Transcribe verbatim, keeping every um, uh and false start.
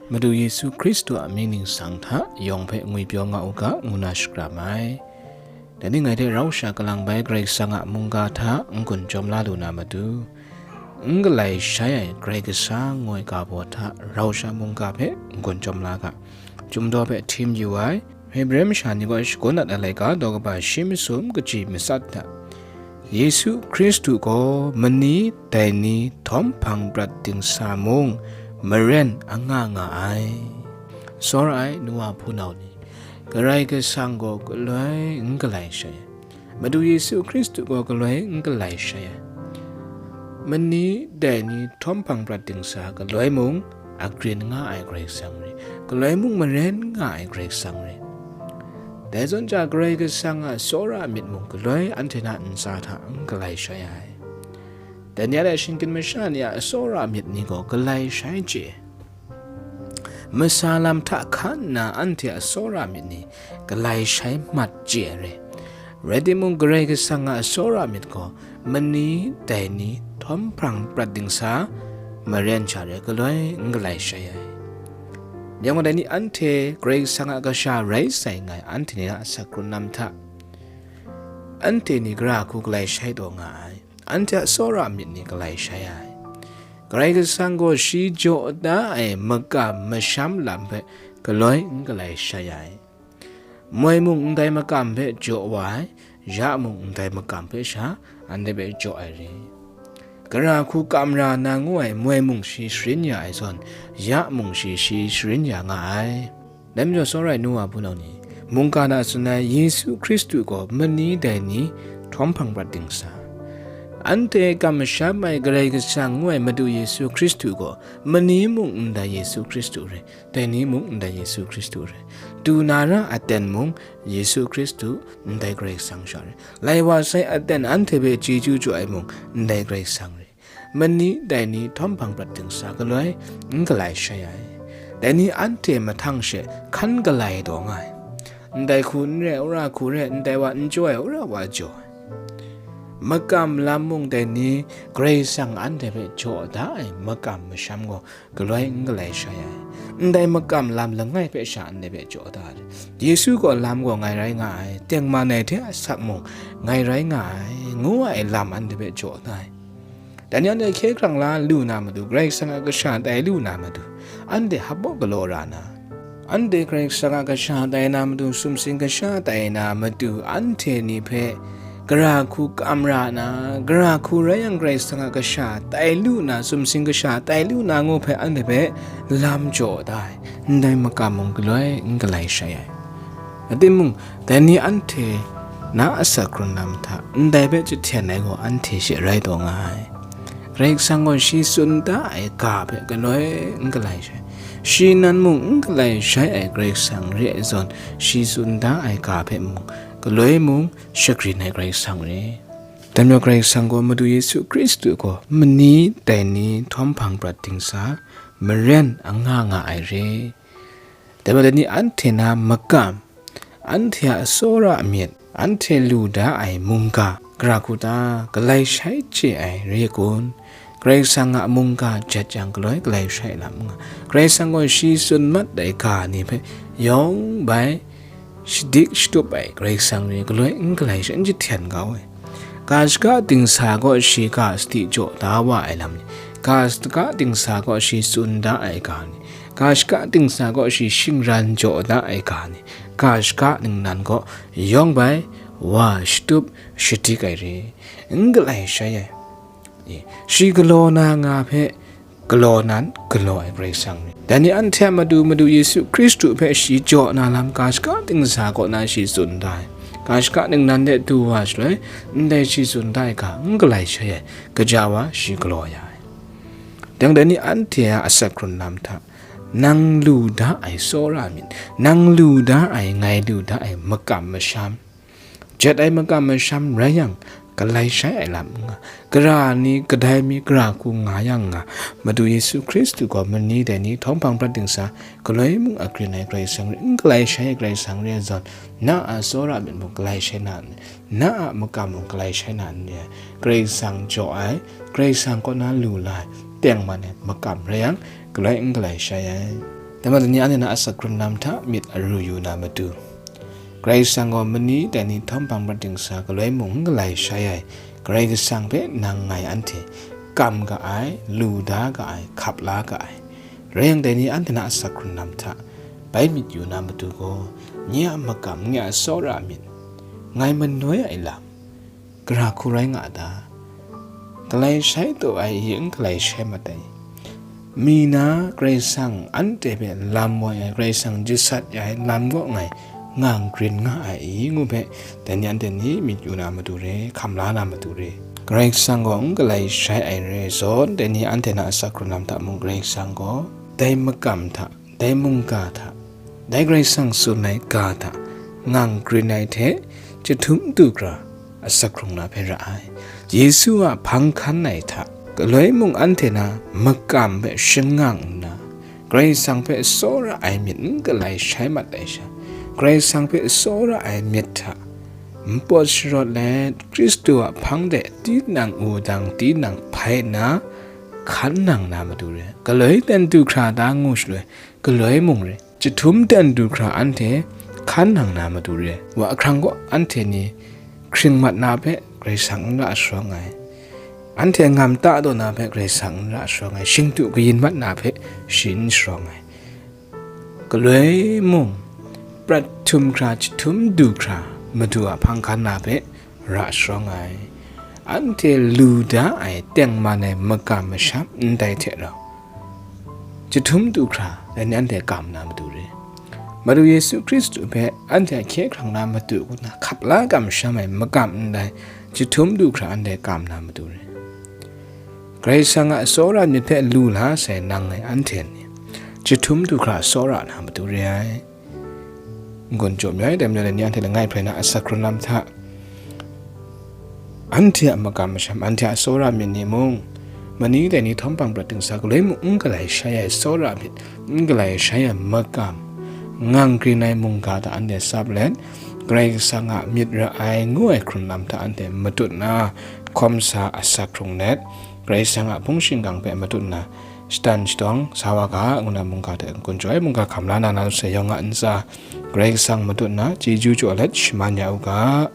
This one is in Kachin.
Madu Yesu Hkristu a mying ningsang hta yawng hpe ngwipyaw nga u ga, ngu na shakram ai. Dai ni ngai hte rau sha kalang bai Karai Kasang a mungga hta n-gun chyawm la lu na matu, n galai shai ai Karai Kasang ngu ai ga baw hta rau sha mungga hpe n-gun chyawm la ga, Chyum daw hpe htim yu ai, Hebre masha ni gaw shagun at ai laika daw kaba shi masum kaji matsat hta, Yesu Hkristu gaw mani dai ni htawm hpang prat dingsa mung maren anga nga ai. Tsawra ai nu wa hpunau ni, Karai Kasang gaw galoi n galai shai ai. Madu Yesu Hkristu gaw galoi n galai shai ai. Mani dai ni htawm hpang prat dingsa galoi mung agrin nga ai Karai Kasang re, galoi mung maren nga ai Karai Kasang re. Dai zawn ja, Karai Kasang a tsawra myit mung galoi anhte na ntsa hta n galai shai ai. Daniel a shingkin masha ni a tsawra myit ni gaw galai shai chye. Masa lam hta hkan nna anhte a tsawra myit ni galai shai mat chye ai re. Rai timung, Karai Kasang a tsawra myit gaw mani dai ni htawm hpang prat dingsa maren sha re galoi n galai shai ai. Yang gaw, dai ni anhte Karai Kasang a kasha rai sai nga ai, anhte ni a asak hkrun lam hta, anhte ni gara hku galai shai taw nga ai, anhte a tsawra myit ni galai shai ai. Karai Kasang gaw shi jaw da ai makam masham lam hpe galoi n galai shai ai. Moi mung ndai makam hpe jaw wa ai, ya mung ndai makam hpe sha anhte hpe jaw ai re. Gara hku kam ra na ngu ai moi mung shi sharin ya ai zawn, ya mung shi, shi sharin ya nga ai. Dai majaw, tsawra ai nu wa hpunau ni, mungga na tsun ai Yesu Hkristu gaw mani dai ni htawm hpang prat dingsa, anhte kamsham ai Karai Kasang ngu ai Madu Yesu Hkristu gaw mani mung ndai Yesu Hkristu re, dai ni mung ndai Yesu Hkristu re. Du na ra aten mung Yesu Hkristu, ndai Karai Kasang sha re. Lai wa sai aten anhte hpe chyeju jaw ai mung ndai Karai Kasang re. Mani dai ni htawm hpang prat dingsa galoi n galai shai ai. Dai ni anhte mahtang she hkan galai taw nga ai. Ndai hku n re, wora hku re, ndai wa n jaw ai, wora wa jaw ai. Makam lam mung dai ni Karai Kasang anhte hpe jaw da ai makam masham gaw galoi n galai shai ai. Ndai makam lam langai hpe sha anhte hpe jaw da ai. Yesu gaw lam gaw ngai rai nga ai, tengman ai hte asak mung ngai rai nga ai, ngu ai lam anhte hpe jaw da ai. Dai ni anhte hkye hkrang la lu na matu, Karai Kasang a kasha tai lu na matu, anhte hpaw galaw ra na, anhte Karai Kasang a kasha tai na matu, sumsing kasha tai na matu, anhte ni hpe gara hku kam ra na, gara hku rai yang, Karai Kasang a kasha tai lu na, sumsing kasha tai lu na ngu hpe anhte hpe lam jaw da ai, ndai makam mung galoi n galai shai ai. Rai timung, dai ni anhte na asak hkrun lam hta ndai hpe jahten ai gaw anhte she rai taw nga ai. Karai Kasang gaw shi tsun da ai ga hpe galoi n galai shai, shi nan mung n galai shai ai Karai Kasang re ai zawn, shi tsun da ai ga hpe mung galoi mung shagrin ai Karai Kasang re. Dai majaw, Karai Kasang gaw Madu Yesu Hkristu gaw mani dai ni htawm hpang prat dingsa maren anga nga ai re. Dai majaw, dai ni anhte na makam, anhte a tsawra myit, anhte lu da ai mungga, gara hku ta galai shai chye ai re kun? Karai Kasang a mungga jet yang, galoi galai shai lam nga. Karai Kasang gaw shi tsun mat ai ga ni hpe yawng bai shadik shatup ai Karai Kasang re, galoi n galai shai, n jahten kau ai. Ga shaka dingsa gaw shi ga sadi jaw da wa ai lam ni, ga shaka dingsa gaw shi tsun da ai ga ni, ga shaka dingsa gaw shi shingran jaw da ai ga ni, ga shaka ningnan gaw yawng bai wa shatup shadik ai re, n galai shai ai. E, shi galaw na nga hpe galaw nan galaw ai Karai Kasang ni, dai ni anhte a Madu, Madu Yesu Hkristu hpe shi jaw na lam ga shaka dingsa kaw na shi tsun da ai. Ga shaka ningnan de du wa shaloi, ndai shi tsun da ai ga n galai shai ai, gaja wa shi galaw ya ai. Dang dai ni anhte a asak hkrun lam hta, nang lu da ai tsawra myit, nang lu da ai, ngai lu da ai makam masham, jet ai makam masham rai yang, galai shai ai lam n nga, gara ni kadai mi gara hku nga yang nga, Madu Yesu Hkristu gaw mani dai ni htawng hpang prat dingsa, galoi mung agrin ai Karai Kasang re, n galai shai ai Karai Kasang re ai zawn, na a tsawra myit mung galai shai na n re, na a makam mung galai shai na n re ai, Karai Kasang jaw ai, Karai Kasang kaw na lu la ai, tengman ai makam rai yang, galoi n galai shai ai. Dai majaw ni anhte na asak hkrun lam hta myit aru yu na matu, Karai Kasang gaw mani dai ni htawm hpang prat dingsa galoi mung n galai shai ai Karai Kasang hpe nang ngai anhte kam ga ai, lu da ga ai, hkap la ga ai. Rai yang dai ni anhte na asak hkrun lam hta bai myit yu na matu gaw, nye a makam, nye a tsawra myit, ngai manoi ai lam, gara hku rai nga a ta? Galai shai taw ai i, n galai shai mat ai i? Mi na Karai Kasang anhte hpe lam woi ai, Karai Kasang jasat ya ai lam kaw ngai ngang grin nga ai i, ngu hpe, dai ni anhte ni myit yu na matu re, hkam la na matu re. Karai Kasang gaw n galai shai ai re ai zawn, dai ni anhte na asak hkrun lam hta mung Karai Kasang gaw dai makam hta, dai mungga hta, dai Karai Kasang tsun ai ga hta ngang grin ai hte, chyahtum du hkra asak hkrung na hpe ra ai. Yesu a hpang hkan ai hta, galoi mung anhte na makam hpe shangang nna, Karai Kasang hpe tsawra ai myit n galai shai mat ai sha, Karai Kasang hpe tsawra ai myit hta npawt sharawt let, Hkristu a hpang de tinang wudang, tinang hpai nna, hkan nang na matu re. Galoi ten du hkra ta ngu shaloi, galoi mung re, chyahtum ten du hkra anhte hkan nang na matu re. Wa ahkrang gaw anhte ni hkring mat na hpe Karai Kasang n ra sharawng ai. Anhte ngam ta taw na hpe Karai Kasang n ra sharawng ai. Shingtu kayin mat na hpe shi n sharawng ai. Galoi mung, prat htum hkra, chyahtum du hkra, Madu a hpang hkan na hpe ra sharawng ai. Anhte lu da ai tengman ai makam masham ndai hte rau, chyahtum du hkra, dai ni anhte kam na matu re. Madu Yesu Hkristu hpe anhte a hkye hkrang na matu kaw na hkap la kamsham ai makam ndai, chyahtum du hkra anhte kam na matu re. Karai Kasang a tsawra myit hpe lu la sai nang ngai anhte ni, chyahtum du hkra tsawra na matu re ai. N-gun jaw mi ai, dai majaw ni anhte langai hprai na asak hkrun lam hta, anhte a makam masham, anhte a tsawra myit ni mung, mani dai ni htawm hpang prat dingsa galoi mung n galai shai ai tsawra myit, n galai shai ai makam, ngang grin ai mungga hta anhte tsap let, Karai Kasang a myit ra ai ngu ai hkrun lam hta anhte matut nna, hkawm sa asak hkrung let, Karai Kasang a hpung shingkang hpe matut nna, shatan shadawng sa wa ga, ngu na mungga hte n-gun jaw ai, mungga hkam la na, na lawt sai yawng a ntsa, Karai Kasang matut nna, chyeju jaw let shaman ya u ga.